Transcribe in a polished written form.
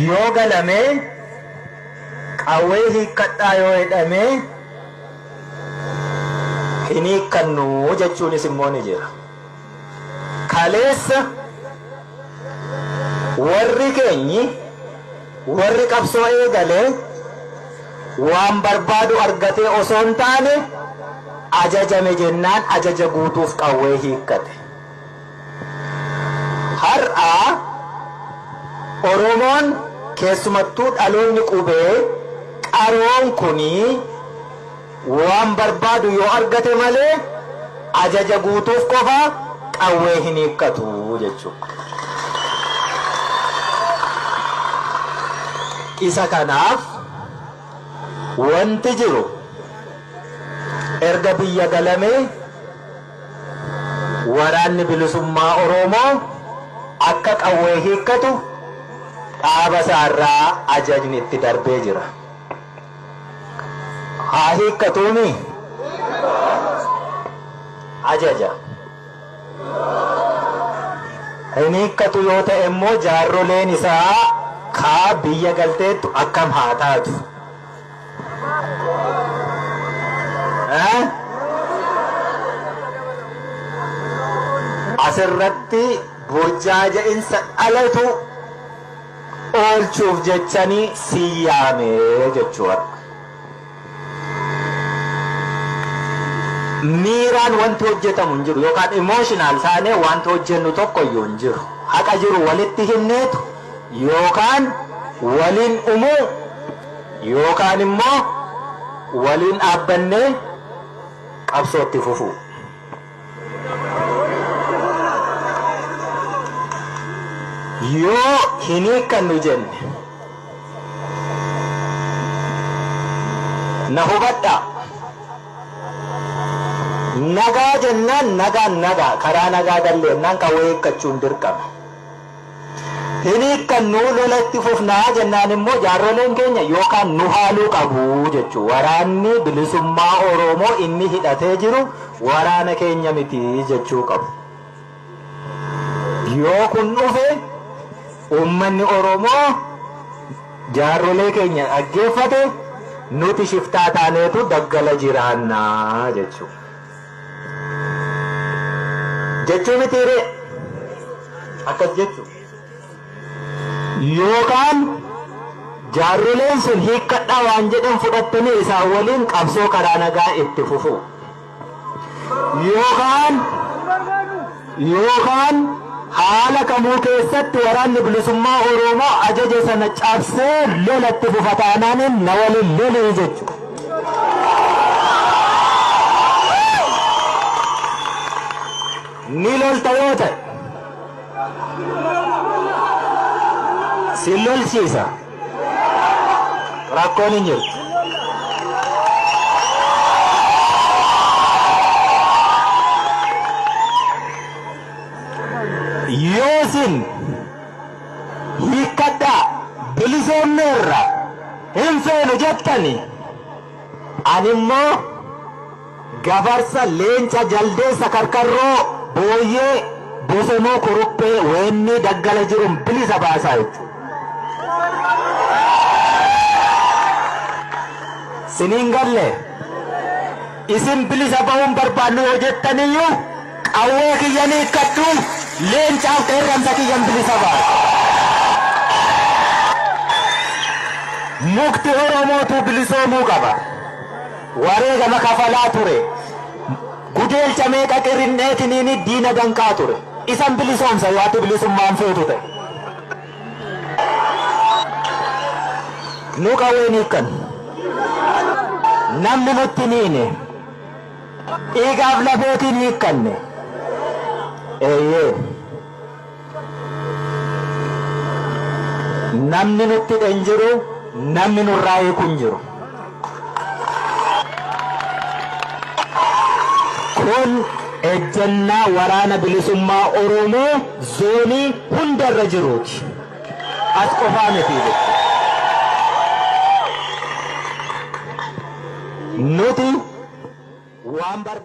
Yoo galamee qawwee hiikkadhaa yoo jedhamee hin hiikkannu jechuunis immoo ni jira. Kaleessa warri keenyi warri qabsoo eegalee waan barbaadu argatee osoo hin taane ajajame jennaan ajaja guutuuf qawwee hiikkate. Har'a Oromoon keessumattuu dhaloonni qubee qaroon kunii waan barbaadu yoo argate malee ajaja guutuuf qofa qawwee hin hiikkatu jechuudha. Isa kanaaf wanti jiru erga biyya galamee waraanni bilisummaa Oromoo akka qawwee hiikkatu dhaaba isaarraa ajajni itti darbee jira. Haa hiikkatuumi? Ajaja. Hin hiikkatu yoo ta'e immoo jaarroleen isaa kaa biyya galteettu akkam haa taatu? Asirratti burjaaja'insa dhalatu oolchuuf jechanii si yaame jechuudha. Miiraan wanti hojjetamu hin jiru yookaan emotional taanee wanti hojjennu tokko iyyuu hin jiru. Haqa jiru walitti himneetu yookaan waliin dhumuu yookaan immoo waliin dhaabbannee qabsootti fufuu. Yoo hin hiikkannu jenne na hubadhaa. Nagaa jennaan nagaan nagaa karaa nagaa galle jennaan qawwee hiikkachuun dirqama. Hin hiikkannu lola itti fufnaa jennaan immoo jaarroleen keenya yookaan nu haaluu qabu jechuu. Waraanni bilisummaa Oromoo inni hidhatee jiru waraana keenya miti jechuu qabu. Yoo kun dhufe uummanni Oromoo jaarrolee keenya dhaggeeffate nuti shiftaa taaneetu daggala jiraannaa jechuu. Jechuu mitiiree? Akkas jechuu. Yookaan jaarroleen sun hiikkadhaa waan jedhan fudhattanii isaan waliin qabsoo karaa nagaa itti fufuu. Yookaan haala kamuu keessatti waraanni bilisummaa Oromoo ajaja sana cabsee lola itti fufa taanaaniin na waliin lolii jechuudha. Ni lolta yoo ta'e si lolchiisa. Rakkoon hin jirtu. Yoo isin hiikkadhaa bilisoomneerra hin feenu jettani ani immoo gafarsa, leenca, jaldeessa, karkarroo, booyyee, bosonuu, kuruphee, weennii daggala jirun bilisa baasaa jechuudha. Siniin galle isin bilisa bahuun barbaannu yoo jettaniyyuu qawwee kiyyan hiikkadhu leencaaf qeerransa kiyyan bilisa baasa. Mukti Oromootu bilisoomuu qaba. Wareegama kafalaa ture. Gudeelcha meeqa qirinn'eetiniin diina danqaa ture. Isan bilisoomsa yoo ati bilisummaan feetu ta'e. Nu qawween hiikkan. Namni nutti hin hiine. Dhiigaaf lafeetiin hiikkanne. Eeyyee. Namni nutti hidhe hin jiru, namni nurraa hiiku hin jiru. Kun ejjennaa waraana bilisummaa Oromoo zoonii hundarra jiruuti. As qofaa miti jechuudha. Nuti waan barbaannu.